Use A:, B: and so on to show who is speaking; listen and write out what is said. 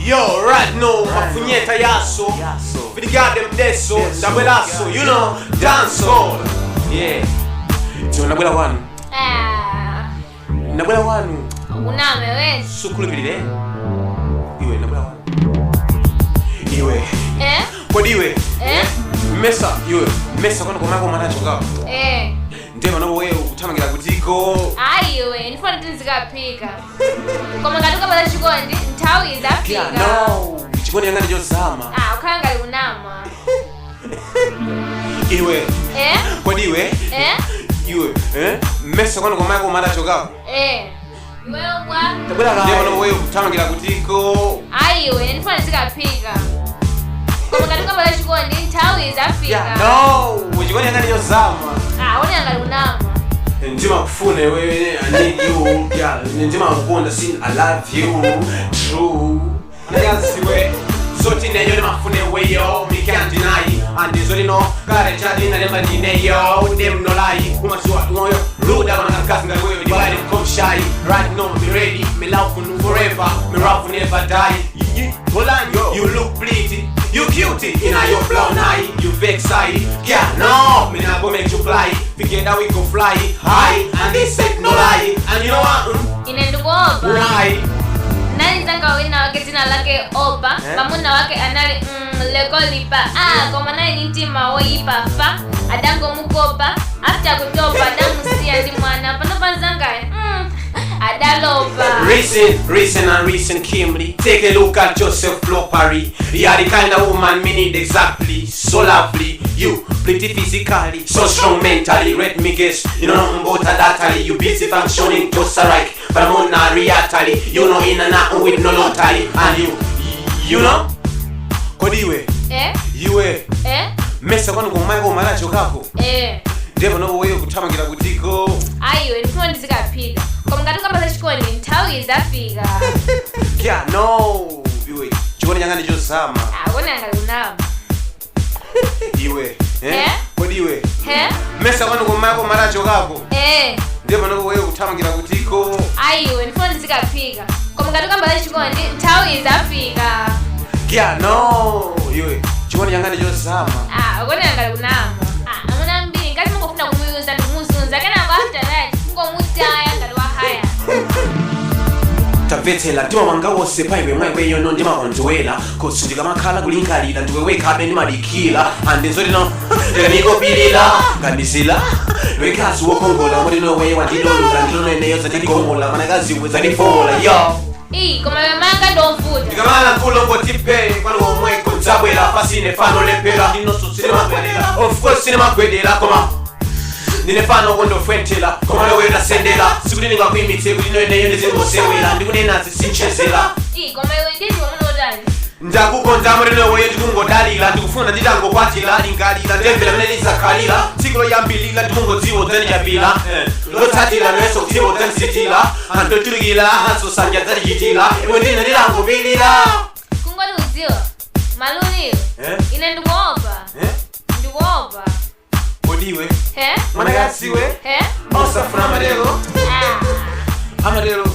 A: Yo, right now, mafunyeta yaso.
B: Yaso.
A: Vidigade mdeso,
B: Deso.
A: ndabwelaso, you know, dancehall. Yeah. Tiyo ndabwela wanu.
C: Ah,
A: Ndabwela wanu.
C: uname wezi.
A: Sukhulupirire. Iwe ndabwela wanu. Iwe.
C: Eh?
A: Kodi iwe.
C: Eh?
A: Mesa, iwe. Mesa kwanu komako manacho
C: Eh.
A: Ndiye panopo wewe ukuthamangira kutiko.
C: Ayi iwe, ndifuna kuti ndizikaphika. Koma ngati ukapata chikondi, nthawi izafika.
A: Yeah, no. Chikondi changa ndichozama.
C: Ah, ukhala ngati kunama.
A: Iwe.
C: Eh?
A: Kodi iwe.
C: Eh?
A: Iwe. Eh? Mesa kwanu komako manacho
C: Eh. Iweyo bwa.
A: Tabwera ndiye panopo wewe ukuthamangira kutiko.
C: Ayi iwe, ndifuna ndizikaphika. Koma ngati ukapata chikondi, nthawi izafika.
A: Yeah, no. Chikondi changa ndichozama.
C: Ah, uonera ngati kunama.
A: Ndimakufuna wewe, I need you, yeah. Ndimakukonda sin I love you, true. Ndayaziwe zoti neyo ndimafune weyo, me can't deny. And zoti no kale chadi nalemba ndineyo, them no lie. Umaziwa moyo ruda kona kazi ngati wewe divide come shy. Right now me ready, me love you forever, me love will never die. Hold on, yo, you look pretty, you cutie, in your brown eye, you vex eye. Yeah, no, me not go make you fly. Together we go fly high, and this ain't no lie. And you know what?
C: Ine ndikuopa.
A: Right.
C: Nali nzanga wina wake dzina lake Opa.
A: Eh?
C: Mamuna wake anali lekolipa. Ah, koma nali ni mtima woyipa fa. Adangomukopa after kutopa adamusiya ndi mwana pano nzangayo adalopa.
A: Recent, recent and recent Kimberly. Take a look at yourself properly. You are the kind of woman me need exactly. So lovely, you pretty physically, so strong mentally. Let me guess, you know nothing about that. You busy functioning just alike, but I'm on a reality. You know in and out with no lottery, and you know. Kodi iwe,
C: Eh?
A: iwe,
C: Eh?
A: mesa kwanu komako manacho kako.
C: Eh.
A: Ndiye panopo wewe kuthamangira kutiko.
C: Ayi iwe, ndifuna ndizikaphika. Koma ngati ukapata chikondi, nthawi izafika.
A: Yeah, no, iwe, chikondi changa ndichozama.
C: Ah, uonera ngati kunama.
A: Iwe, eh?
C: Eh?
A: Kodi iwe,
C: Eh?
A: mesa kwanu komako manacho kako.
C: Eh.
A: Ndiye panopo wewe kuthamangira kutiko.
C: Ayi iwe, ndifuna ndizikaphika. Koma ngati ukapata chikondi, nthawi izafika.
A: Yeah, no, iwe, chikondi changa ndichozama.
C: Ah, ukonera ngati kunama. Ah, amuna ambiri ngati mungofuna kumuyuza ndikumuzunza kenako after that mungomutaya ngati wahaya.
A: Tamvetsera, mtima wanga wonse pa iwe mwaikweyo no ndimakonzowera kosi ndikamakhala kulingalira ndiwe wekhabe ndimadikira andinzotino ndikanikopirira ngandizila wekazi wokongola motino wewe wandidolola ndinoneneyo zandigongola manakaziwe zandifola yo.
C: Iyi, koma iwe manga ndomvuta.
A: Ndikamala nkulongotipe kwanu komweko ndzabwera pasine fano lepera ndinonso sinemagwedera, of course sinemagwedera koma ndine fano kondofwentela koma lowera sendera sikuti ndingakuyimitse kuti inoeneyo ndizingosewera ndikunena zisinchezera.
C: Iyi, koma iwe nditi wamunotani.
A: Ndakukonza murino weyo ndikungodalira ndikufuna nditangokwatira lingalira ndemvera mene ndizakhalira tsiku loyambilira ndikungodziwo dzandichapira lotsatira noyenso kudziwo dzandisitira anthu ochulukira ansosanja dzatichitira iwe ndine ndilangopilira.
C: Kungoti udziwa maluliyo.
A: Eh?
C: Ine ndikuopa.
A: Eh?
C: Ndikuopa.
A: Kodiwe,
C: He?
A: mwanakaziwe,
C: He?
A: osafuna amatero.
C: Ah.
A: Amatero.